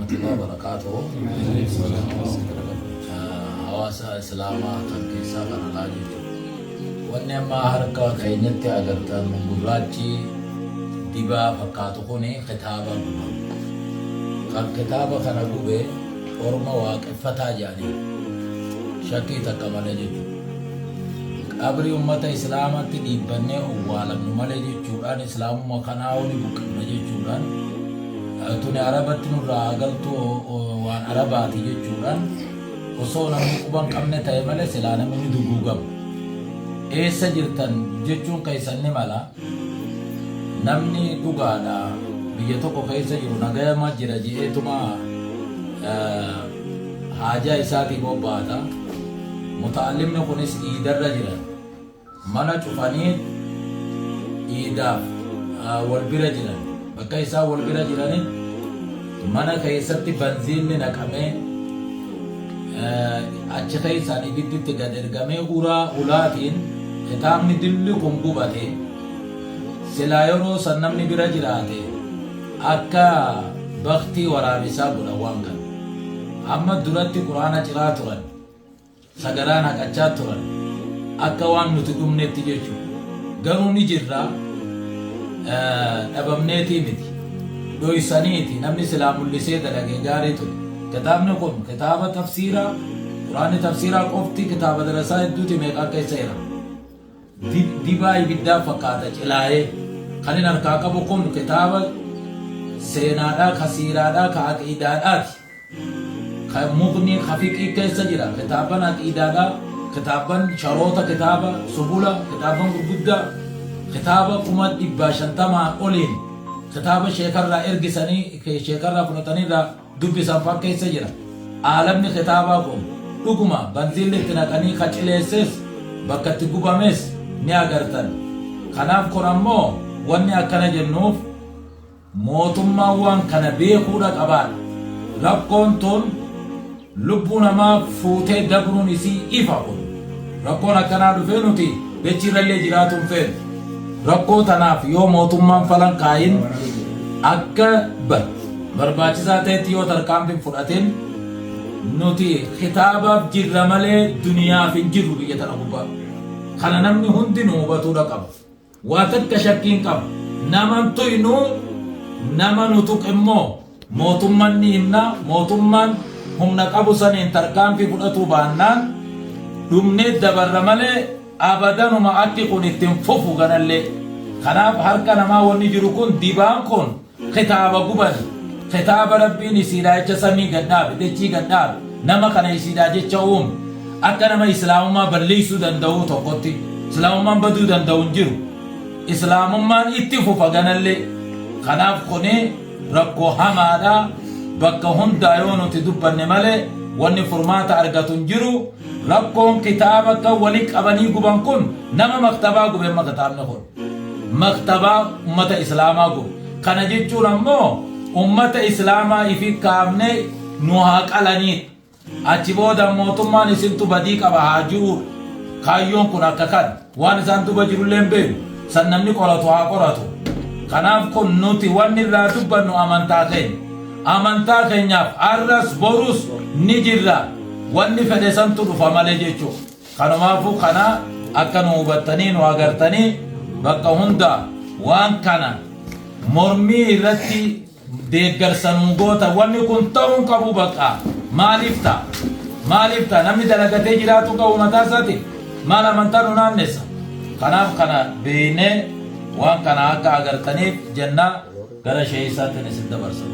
warahmatullahi wabarakatuh. Hawaasa Islaamaa kan keessaa kan alaa jechuudha. Wanni amma harka keenyatti agartan gurraachi dibaa fakkaatu kuni kitaaba guba. Kan kitaaba kana gube orma waaqeffataa jedhanii shakkii takka malee jechuudha. Qabrii ummata Islaamatti dhiibbannee owwaalamnu malee jechuudhaan Islaamumma kanaa ni buqqifna jechuudhaan tuni Arabatti nurraa haa galtu waan Arabaati jechuudhaan osoo namni quba hin qabne ta'e malee silaa namni ni duguugama. Eessa jirtan jechuun keessan ni mala. Namni dhugaadha biyya tokko keessa jiru nagayama jira je'eetuma haajaa isaatii bobbaata. Muta'allimni kunis iidarra jira. Mana cufanii iidaaf wal bira jiran. Bakka isaan wal bira jiranitti mana keessatti banziinni naqamee achi keessaan ibiddi itti gad ergamee uraa ulaatiin kitaabni dilli kun gubate. Silaa yeroo san namni bira jiraate akka baktii waraabessaa godhan waan kana. Amma duratti Qur'aana ciraa turan. Sagadaan haqachaa turan. Akka waan nuti dhumnetti jechuudha. Garuu ni jirra dhabamneetii miti. Dhoysaniiti namni silaa mul'isee dalage gaarii ture. Kitaabni kun kitaaba tafsiiraa Qur'aanni tafsiiraa qofti kitaaba darasaa hedduuti meeqaa keessa jira. Dibaa ibiddaa fakkaata cilaayee. Kanin harkaa qabu kun kitaaba seenaadhaa, ka siiraadhaa, ka aqiidaadhaati. Ka mukni, ka fiqii keessa jira. Kitaabban aqiidaadhaa, kitaabban sharoota kitaaba, subula, kitaabban gurguddaa, kitaaba 500,000 oliin kitaaba sheekarraa ergisanii, sheekarraa fudhataniirraa dubbisan faa keessa jira. Aalamni kitaabaa kun dhuguma banziilli itti naqanii ka cileesses bakka itti gubames ni agartan. Kanaaf kun ammoo wanni akkana jennuuf mootummaan waan kana beekuudha qabaadha. Rakkoon tun lubbuu namaa fuutee dabruun isii ifa kun. Rakkoon akkanaa dhufee nuti dachiirrallee jiraatuu hin feenu. Rakkoo tanaaf yoo mootummaan falan kaayin akka barbaachisaa ta'etti yoo tarkaanfii hin fudhatin nuti kitaabaaf jirra malee duniyaaf hin jirru biyya tana gubbaa. Kana namni hundi nu hubatuudha qaba. Waa takka shakkii hin qabu. Nama hin tuynu, nama nu tuqe immoo mootumman ni himna, mootummaan humna qabu saniin tarkaanfii fudhatuu baannaan dhumnee dabarra malee abadanuma akki kun itti hin fufu ganallee. Kanaaf harka namaa wanni jiru kun dibaan kun Kitaaba gubani. Kitaaba Rabbiin isiidhaa jecha samii gad dhaabe, dachii gad dhaabe, nama kana isiidhaa jecha uume, akka nama Islaamummaa balleessuu danda'uu tokkotti, Islaamummaan baduu danda'u hin jiru. Islaamummaan itti fufa ganallee. Kanaaf kuni rakkoo hamaadha. Bakka hundaa yoo nuti dubbanne malee wanni furmaata argatu hin jiru. Rakkoon kitaaba akka wali qabanii guban kun nama maktabaa gube amma kitaabni kun. Maktabaa ummata Islaamaa gube. Kana jechuun ammoo ummata Islaamaa ifi kaafnee nu haa qalaniidha. Achi booda mootummaan isintu badii qaba haa ji'uudha. Kaayyoon kun akka kana. Waan isaan duba jirullee hin beeknu. San namni qoratu haa qoratu. Kanaaf kun nuti wanni irraa dubbannu amantaa keenya. Amantaa keenyaaf har'as borus ni jirra. Wanni fedhe santu dhufa malee jechuudha. Kanumaafuu kana akka nu hubattanii nu agartanii bakka hundaa waan kana mormii irratti deeggarsa nuu goota wanni kun ta'uu hin qabu bakka maaliif ta'a maaliif ta'a namni dalagatee jiraatu qabu mataa isaati maal amantaa nu naannessa kanaaf kana beeynee waan kana akka agartaniif jenna gara sheeyisaatiin isin dabarsa.